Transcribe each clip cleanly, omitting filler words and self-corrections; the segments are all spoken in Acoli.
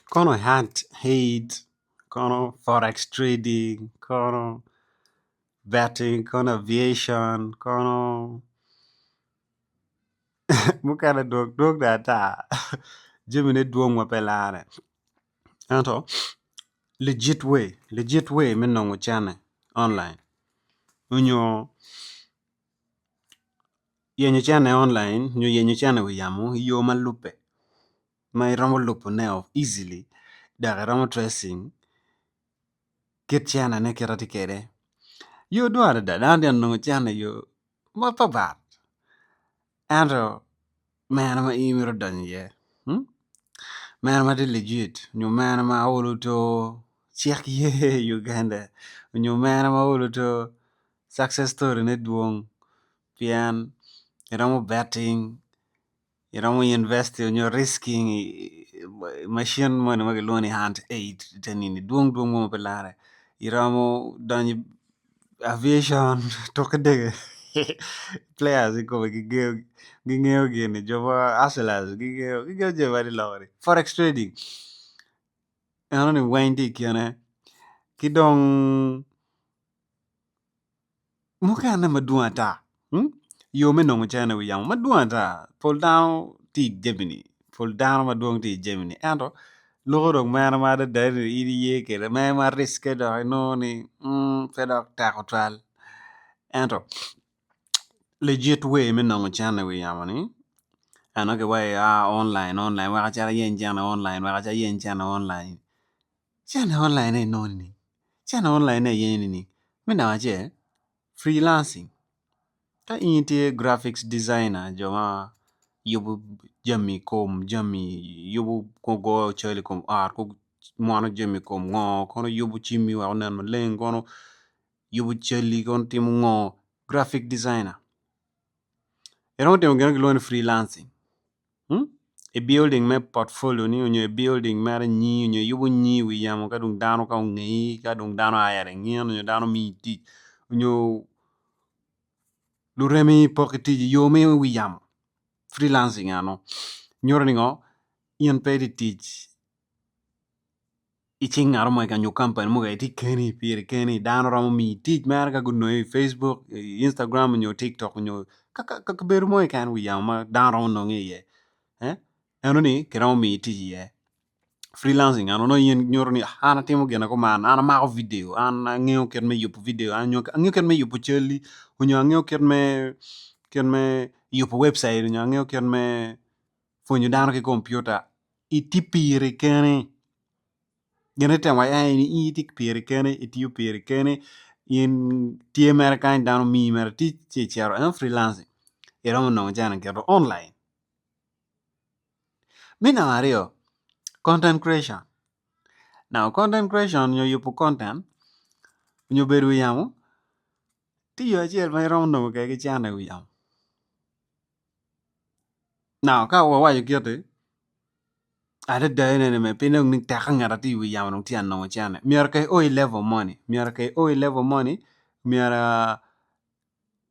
Kono Hunt Aid, kono forex trading, kono betting, kono aviation, kono mukene dwong dong ata jamine dwong ma pe lare ento legit way legit way me nongo cene online onyo yenyo cene online nyo yenyo cene i wi yamo i yo ma lube ma iromo lubone easily dok iromo tracing kit cenene kit ma tye kwede. Yo dwong adada dano tye ka nongo cene i yo mapapat ento mene ma in imito donyo iye mene ma tye legit nyo mene ma olo to cik ye i Uganda nyo mene ma olo to success story ne dwong pien iromo betting iromo investing nyo risking i macin moni ma kilwongo ni hand aid ite nini dwong dwong mo ma pe lare iromo donyo i aviation tuko ki dege players kikome gingeyo gini jo ma hustlers gingeyo jami ma atye ka loko-ni forex trading enoni weng tye i kine ki dong Mukene madwong ata yo me nongo cene i wi yamo madwong ata pol dano tye i jami-ni pol dano madwong tye i jami-ni ento loko dong mere ma adada ni in iye kwede mere ma riske dok inongo ni pe dok tek tutwal ento legit way me nongo cene i wi yamo-ni eno kiwaci online online wek acit ayeny cene online wek acit ayeny cene online. Cene online aye inongo nining? Cene online aye iyenyo nining? Me namba acel, freelancing. Ka in itye graphics designer jo ma yubo jami i kom jami yubo goyo cal i kom ot mwono jami i kom ngo kono yubo cimmi wek onen maleng kono yubo calli kono timo ngo graphic designer iromo timo gin ma kilwongo ni freelancing. I building me portfolio ni nyo i building mere nyingi nyo iyubo nyingi i wi yamo ka dong dano ka ongeyi ka dong dano hiring in nyo dano miyi tic nyo luremi poko tic i yo me wi yamo freelancing eno nyuto ni ngo in pe itye tic i cing ngat mo keken nyo kampani mo keken itye keni piri keni dano romo miyi tic mere ka gunongi i facebook, i instagram nyo tiktok nyo kabedo mo keken wi yamo ma dano romo nongi iye enoni kiromo miyi tic iye freelancing eno nongo in nyuto ni an atimo gin ma kuman an amako vidio an angeyo kit me yubo vidio angeyo kit me yubo calli nyo angeyo kit me yubo webcait nyo angeyo kit me pwonyo dano ki kompiuta itye piri keni gin itemo aye ni in itye piri keni itiyo piri keni in tye mere kany dano omiyi mere tic ci icito eno freelancing iromo nongo cene gire online. Me namba aryo content creation now content creation nyo yubo content nyo bedo i wi yamo tye yo acel ma iromo nongo kwede ki cene i wi yamo. Now ka wawaco kiti adada enoni me pe dong ni teka ngat atye i wi yamo dong tye ka nongo cene myero kong io i level moni myero kong io i level moni myero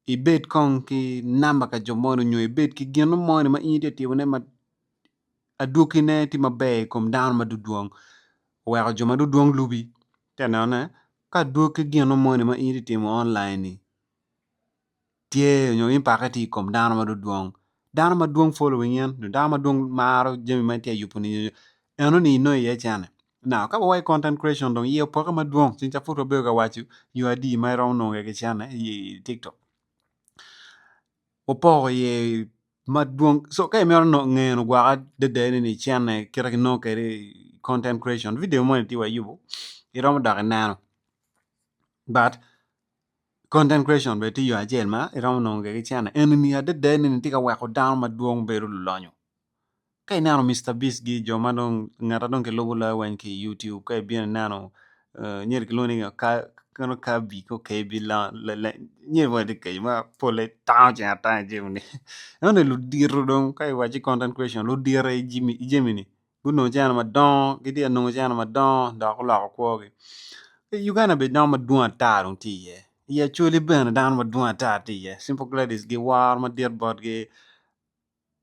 ibed kong ki namba pa jo moni nyo ibed ki gin moni ma in itye ka timone ma adwogine tye maber i kom dano ma dwodwong oweko jo ma dwodwong lubi ite nenone ka adwogi gin moni ma in itye ka timo online ni tye nyo impact-ke tye i kom dano ma dwong dano madwong following in nyo dano madwong maro jami ma itye ka yubo ni enoni inongo iye cene now ka wawaco content creation dong iye opokke madwong since pud wabedo ka waco yo adi ma iromo nongo kwede ki cene i tiktok opoko iye madwong so ka imito ngeno gwok adada ni cene kit ma kinongo kwede i content creation video moni tye wayubo iromo dok ineno but Content creation bene tye yo acel ma iromo nongo kwede ki cente eni adada eni tye ka weko dano madwong bedo lulonyo ka ineno Mister Beast gi jo ma dong ngat ma dong gilubo loyo weng ki i youtube ka ibino ineno myero kilwongi ni ngo Kabi nyo mo tye kenyo ma pole tango ceng atanga i jami ni enoni ludito dong ka iwaci content creation ludito i jami ni Gunongo cene madongo gitye ka nongo cene madongo dok guloko kwogi. I Uganda bene dano madwong ata dong tye iye, i Acholi bene dano madwong ata tye iye Simple Gladys giworo madit botgi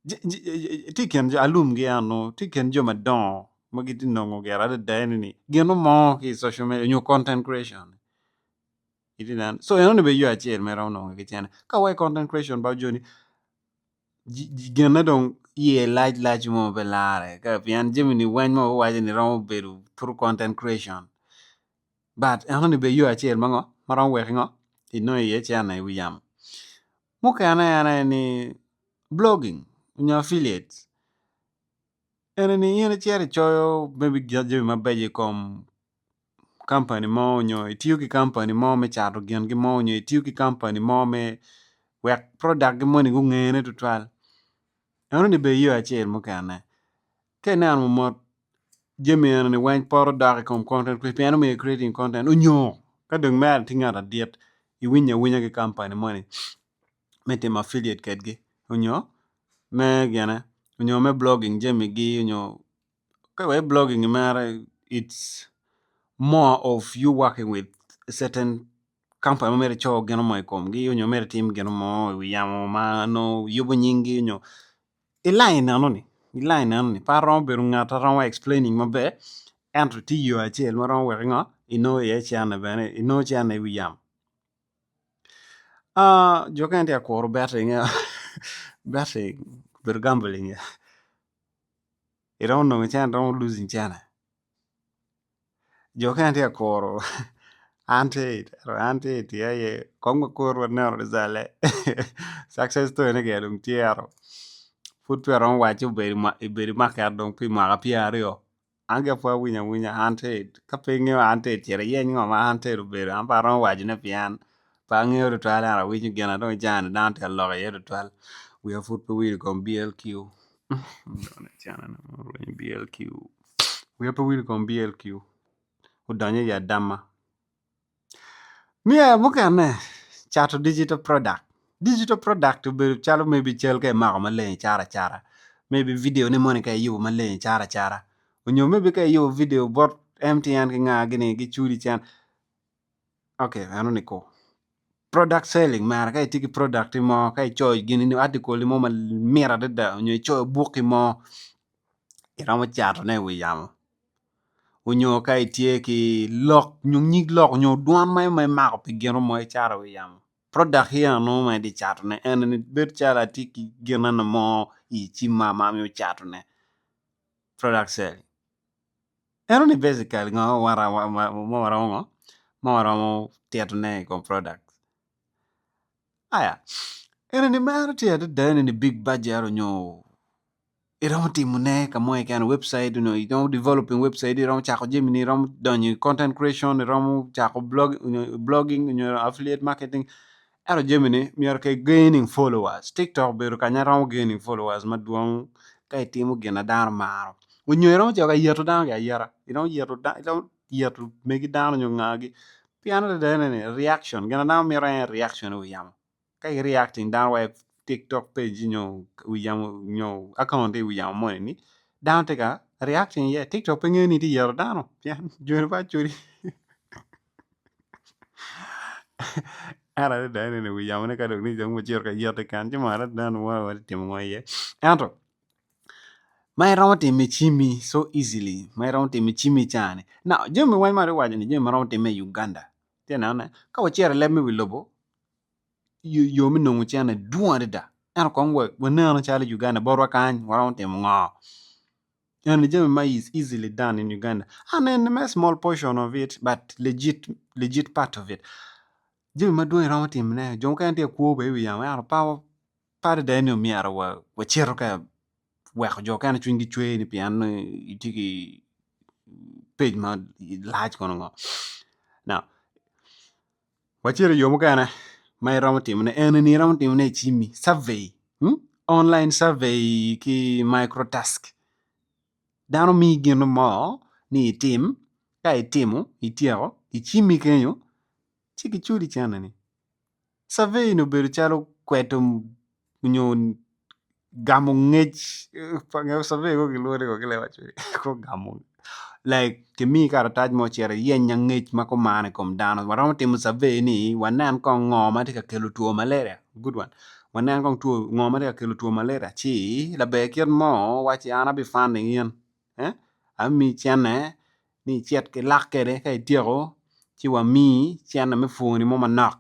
tye i kin jo alumgi eno tye i kin jo madongo. Ma gitye nongo gire adada eni-ni gin mo ki i social media nyo content creation itye neno so enoni bene yo acel ma iromo nongo ki cene ka wa i content creation bot joni gine dong iye lac lac mo pe lare pien jami-ni weng ma wawaco ni romo bedo through content creation but enoni bene yo acel ma ngo ma romo weko ingo inongo iye cene i wi yamo. Mukene en aye ni blogging nyo affiliate Eni ni in icito icoyo maybe jami mabeco i kom kampani mo nyo itiyo ki kampani mo me cato gingi mo nyo itiyo ki kampani mo me wek product gi moni gungene tutwal enoni bene yo acel mukene ka ineno mot jami eni weng poto dok i kom content pien omiyo creating content onyo ka dong mere itye ngat madit iwinyo awinya ki kampani moni me timo affiliate kwedgi onyo me gine onyo me blogging jamigi onyo ka wek i blogging mere it's more of you working with certain company ma myero ico gino mo i komgi onyo myero itim gino mo i wi yamo ma nongo yubo nyingi onyo i line enoni i line enoni pe aromo bedo ngat ma romo explaining maber ento tye yo acel ma romo weko ingo inongo iye cene bene inongo cene i wi yamo. Jo mukene tye ka kuro betting betting obedo gambling iromo nongo cente iromo losing cente jo mukene tye ka kuro ante tye aye kong wakur wanenu rijalle success story ne gire dong tye ento pud pe aromo wacci obedo i market dong pi mwaka pyeraryo. An gire pud awinyo awinya hunted ka pe ingeyo hunted cit iyeny ngo ma hunted obedo an pe aromo wacone pien pe angeyo tutwal ento awinyo gin na dong i caa ni dano tye ka lok iye tutwal wiya pud pe wil i kom BLQ wiya pe wil i kom BLQ odonyo i adama. Me mukene cato digital product, digital product obedo calo maybe cal ka imako maleng icato acata maybe video ni moni ka iyubo maleng icato acata nyo maybe ka iyubo video bot MTN ki nga gini giculi cente ok enoni ko product selling mere ka itye ki product mo ka icoyo gini article mo mamit adada nyo icoyo bukki mo iromo catone i wi yamo. Onyo ka itye ki lok nyo nyig lok nyo dwan mo ma imako pi gin mo icato i wi yamo product eno ma itye ka catone eni bedo calo atye ki gin eno mo i cimma ma amito catone product cell enoni basically ngo ma waromo titone i kom product aya enini mere tye adada enini big budget nyo iromo timone ka mo keken webcite nyo iromo developing webcite iromo cako jamini iromo donyo i content creation iromo cako blogging nyo affiliate marketing ento jamini myero ki gaining followers tiktok obedo ka ma romo gaining followers madwong ka itimo gin ma dano maro nyo iromo cito ka yeto dano ki ayeta iromo yeto megi dano nyo ngagi pien adada ene ni reaction gin ma dano mito en aye reaction i wi yamo. Ka i reacting dano wa i tiktok page nyo wi yamo nyo account i wi yamo moni ni dano tye ka reacting iye tiktok pe ngeyo ni itye ka yeto dano pien joni pe acoli ento adada eni wi yamo ne ka dong ni dong wacito ka yete kany ci mara dano watye ka timo ngo iye ento ma iromo timo i cimmi so easily ma iromo timo i cimmi i caa ni now jami weng ma atye ka waco ni jami ma romo timme i Uganda itye ka nenone ka wacito i leb me wi lobo yo me nongo cente dwong adada ento kong waneno calo Uganda botwa kany waromo timo ngo eni jami ma is easily done in Uganda aneno mere small portion of it but legit legit part of it jami madwong iromo timone jo mukene tye ka kwo bene i wi yamo ento pe adada ni myero wacito ka weko jo mukene cwinygi cwer ni pien itye ki page malac kono ngo now Wacito i yo mukene ma iromo timone eni ni iromo timone i cimmi survey online survey ki micro task dano miyi gin mo ni itim ka itimo ityeko i cimmi kenyo ci giculi cente-ni survey ni obedo calo kwedo nyo gamo ngec survey kono kilwongo ni ngo ki leb acholi gamo like kimiyi karatac mo cit iyeny ngec ma kuman i kom dano waromo timo survey ni wanen kong ngo ma tye ka kelo two malaria good one wanen kong ngo ma tye ka kelo two malaria ci laber kit mo wacci an abi funding in. Amii cene ni icit ki lak kwede ka ityeko ci wamii cene me pwoni mo manok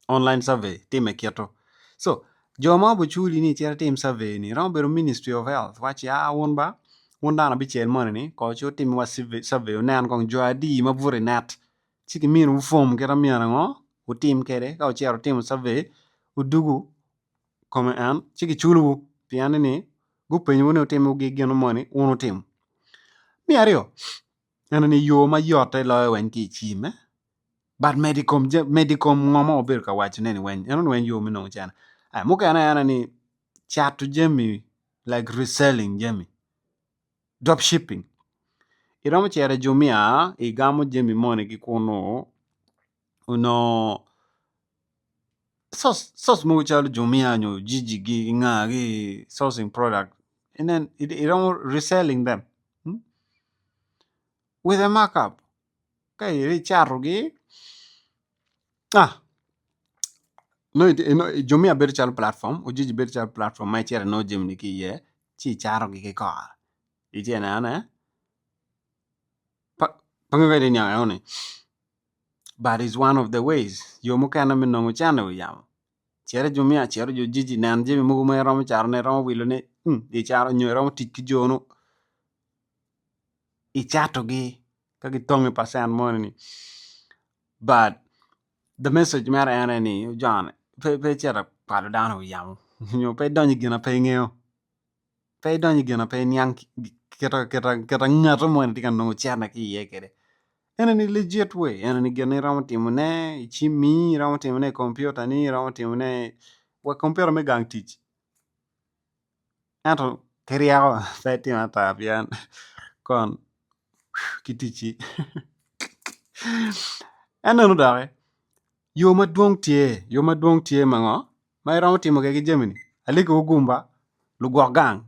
online survey time kito so jo ma obi culi ni icit itim survey ni romo bedo ministry of health waci aa wun ba wun dano abicel moni ni ko ci wutim wa survey wunen kong jo adi ma buto i net ci kiminiwu form kit ma myero ngo wutim kwede ka wucito wutimo survey wudugu kome en ci kiculowu pien ni gupenyowu ni wutimo gi gin moni wun wutimo. Me aryo eni ni yo ma yotte loyo weng ki i cim but medo i kom ngo ma wabedo ka wacone ni weng eno ni weng yo me nongo cente mukene ene ni cato jami like reselling jami drop shipping iromo cito i jumia igamo jami moni ki kunu onongo source mogo calo jumia nyo jiji gi ki nga gi sourcing product inen iromo reselling them with a mark up ka icatogi jumia bedo calo platform ojiji bedo calo platform ma icito inongo jamini ki iye ci icatogi ki kore itye ka nenone pe angeyo ni iniang enoni. But is one of the ways yo mukene me nongo cente i wi yamo. Cit i Jumia, cit i Ujiji, nen jami mogo ma iromo catone, iromo wilone, icato nyo iromo tic ki jo-nu icatogi ka gitongi pacent moni-ni. But the message mere en aye ni ojone pe icit ka kwalo dano i wi yamo nyo pe idony i gin ma pe ingeyo. Pe idony i gin ma pe iniang kit ma ngat moni tye ka nongo cente ki iye kwede. Eni ni legit way eni ni gin ma iromo timone i cimmi, iromo timone i kompiuta ni, iromo timone wa kompiuta me gang tic ento ki ryeko pe itim ata pien kon ki ticci en eno doki yo madwong tye yo madwong tye ma ngo ma iromo timo kwede ki jami-ni aliki gumba lugwok gang.